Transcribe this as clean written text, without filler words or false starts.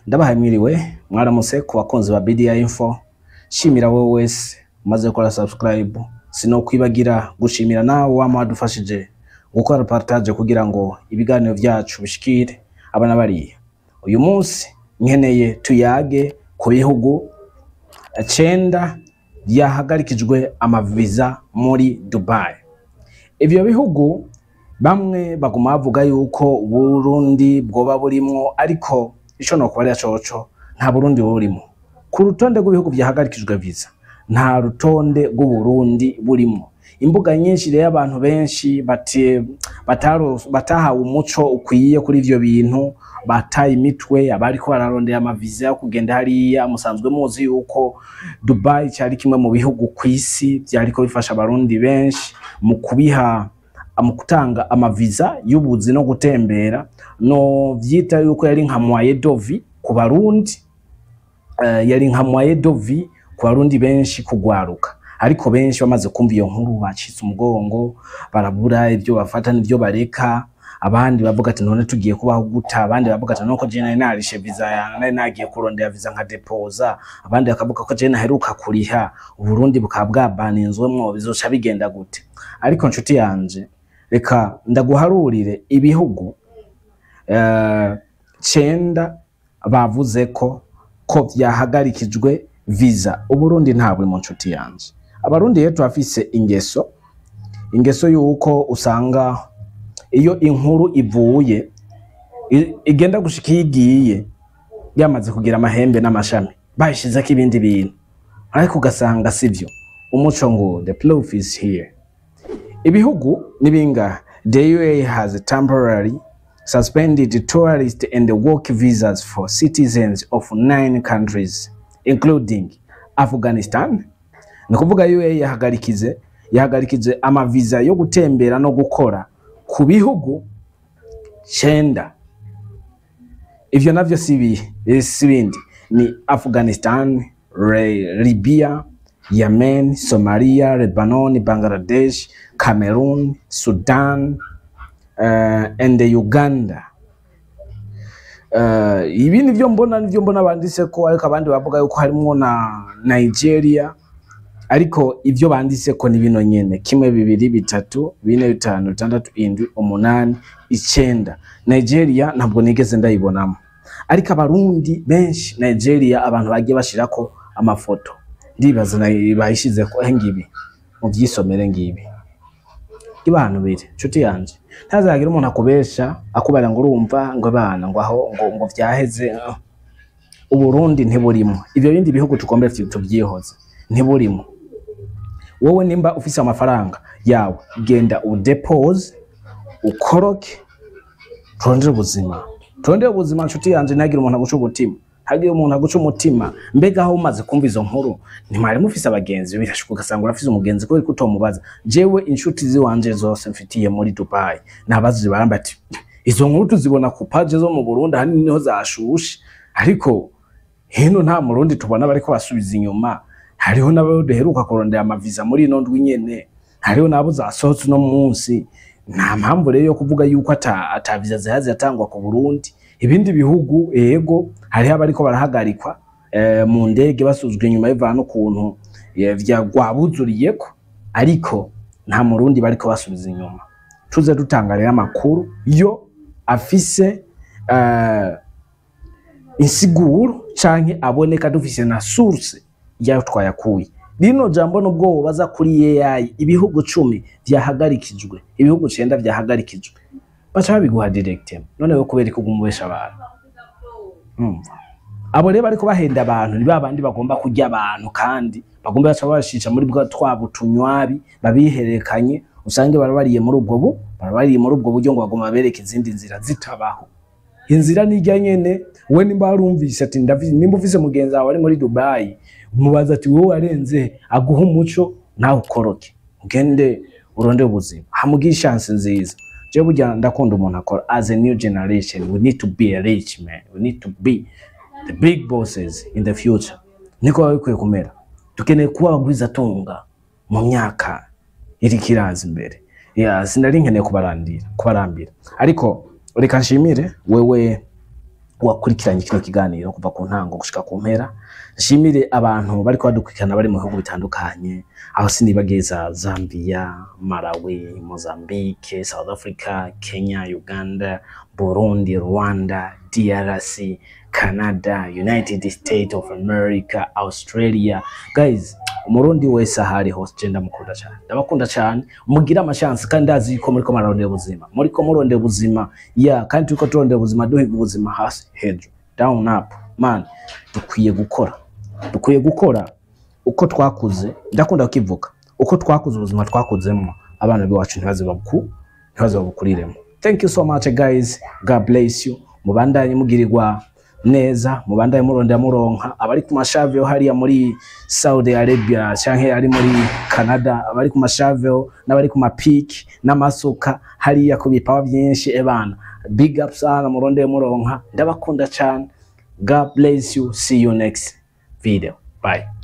Ndabahaye mwiriwe, mwaramutse ku bakunzi ba BDI Info. Shimira wowe wese umaze gukora subscribe, sinokwibagira gushimira nawe wama wadufashije gukora partage kugira ngo ibiganiro vyacu bishikire abana bariya. Uyu munsi nkeneye tuyage ku bihugu 9 vyahagarikijwe amaviza muri Dubai. Ivyo bihugu bamwe baguma bavuga yuko Burundi bwoba burimwo, ariko ico nokubarira coco nta Burundi burimo. Ku rutonde rw'ibihugu vyahagarikijwe visa nta rutonde rw'Uburundi burimo. Imbuga nyinshi rero abantu benshi batahawe umuco ukwiye kuri ivyo bintu, bataye imitwe abariko bararondera amaviza yo kugenda hariya. Musanzwe muzi yuko Dubai cari kimwe mu bihugu kw'isi vyariko bifasha abarundi benshi mu kubiha, mu gutanga amaviza y'ubuzi no gutembera, no vyita yuko yari nka moyen de vie ku Barundi, yari nka moyen de vie ku Barundi benshi kugwaruka. Ariko benshi bamaze kumva iyo nkuru bacitse umugongo, barabura ivyo bafata n'ivyo bareka. Abandi bavuga ati: "None tugiye kubaho guta?" Abandi bavuga ati: "Nuko je nari narishe visa ya nari nagiye kurondera visa nka depoza." Abandi bakavuga ko: "Je naheruka kuriha, Uburundi bukaba bwabaninzwemwo, bizoca bigenda gute?" Ariko nshuti yanje, reka ndaguharurire ibihugu 9 bavuze ko vyahagarikijwe visa. Uburundi nta buri mu nshuti yanje. Abarundi rero turafise ingeso yuko usanga iyo inkuru ivuye igenda gushika iyo igiye yamaze kugira amahembe n'amashami, bayishizeko ibindi bintu, ariko ugasanga sivyo. Umuco ngo the proof is here. Ibihugu ni bingahe? The UAE has temporarily suspended tourist and work visas for citizens of nine countries, including Afghanistan. Ni kuvuga UAE yahagarikize amaviza yo gutembera no gukora ku bihugu 9. Ivyo navyo si bindi, ni Afghanistan, Libya, Yemen, Somalia, Lebanon, Bangladesh, Cameroon, Sudan and Uganda. Ibi nivyo mbona banditse ko, ariko abandi bavuga yuko harimwo na Nigeria, ariko ivyo banditse ko ni bino nyene: kimwe, bibiri, bitatu, bine, bitanu, bitandatu, indwi, umunani, icenda. Nigeria ntabwo nigeze ndayibonamo, ariko abarundi benshi Nigeria abantu bagiye bashirako amafoto, ndibaza bayishizeko. Ngibi muvyisomere, ngibi ibintu biri. Nshuti yanje, ntazagira umuntu akubesha akubara ngo urumva ngo bana ngo aho ngo vyaheze. Uburundi ntiburimo. Ivyo bindi bihugu tugombe tuvyihoze, ntiburimo. Wowe nimba ufise amafaranga yawe, genda udepose, ukoroke, turondere ubuzima, turondere ubuzima. Nshuti yanje, ntagire umuntu aguca umutima, ntagire umuntu aguca umutima. Mbega aho umaze kumva izo nkuru, ntimwari mufise abagenzi? Birashuka ugasanga urafise umugenzi, kubera ko utomubaza. Jewe inshuti ziwanje zose mfitiye muri Dubai nabazi, baramba ati: "Izo nkuru tuzibona ku page zo mu Burundi, ahanini niho zashushe, ariko hino nta murundi tubona bariko basubiza inyuma." Hariho n'abo duheruka kurondera amaviza muri ino ndwi nyene, hariho n'abo zasohotse uno munsi. Nta mpamvu rero yo kuvuga yuko ata viza zihazi ziratangwa ku Burundi. Ibindi bihugu, ego, hariho abariko barahagarikwa mu ndege, basuzwa inyuma bivana n'ukuntu vyagwabuzuriyeko, ariko nta murundi bariko basubiza inyuma. Tuze dutanga rero amakuru yo afise insiguro canke aboneka, dufise na source yayo twayakuye. Rino jambo nubwo wobaza kuri AI ibihugu 10 vyahagarikijwe, ibihugu 9 vyahagarikijwe, baca babiguha direct. None we kubera ko uguma abantu? Urumva abo rero bariko bahenda abantu ni babandi bagomba kurya abantu, kandi bagomba baca babashisha muri bwa twabo tunywabi, babihererekanye, usange barabariye muri ubwo buryo ngo bagomba bereke izindi nzira zitabaho. Inzira nijya nyene. We nimba warumvise ati ndavi, nimba ufise mugenzi wawe ari muri Dubai, umubaza ati: "Wowe warenze?" Aguha umuco, nawe ukoroke ugende uronde ubuzima. Hamugira chance nziza. Je burya ndakunda umuntu akora. As a new generation, we need to be a rich man, we need to be the big bosses in the future. Niko biba bikwiye kumera. Dukeneye kuba abagwizatunga mu myaka iriko iraza imbere. Ya, sinari nkeneye kubarandira, kubarambira, ariko reka nshimire wewe. Wakurikiranye kino kiganiro kuva ku ntango gushika ku mpera. Nshimire abantu bariko badukurikirana bari mu bihugu bitandukanye, aho sinibagiye za Zambia, Malawi, Mozambique, South Africa, Kenya, Uganda, Burundi, Rwanda, DRC, Canada, United States of America, Australia. Guys, Umurundi wese ahari hose, je ndamukunda cyane, ndabakunda cyane. Mugire amashansi, kandi ndazi yuko muriko murarondera ubuzima, muriko murondera ubuzima ya, kandi turiko turondera ubuzima, duhiga ubuzima hasi, hejuru, down, up. Man, dukwiye gukora, dukwiye gukora uko twakuze. Ndakunda kukivuga, uko twakuze, ubuzima twakuzemo, abana b'iwacu ntibaze babukuriremo. Thank you so much, guys. God bless you. Mubandanye mugirirwa neza, mubandanye murondera muronka. Abari ku mashaveho hariya muri Saudi Arabia canke ari muri Canada, abari ku mashaveho n'abari ku mapiki n'amasuka hariya ku bipawa byinshi, ebana, big up sana, murondeye muronka. Ndabakunda cyane. God bless you. See you next video. Bye.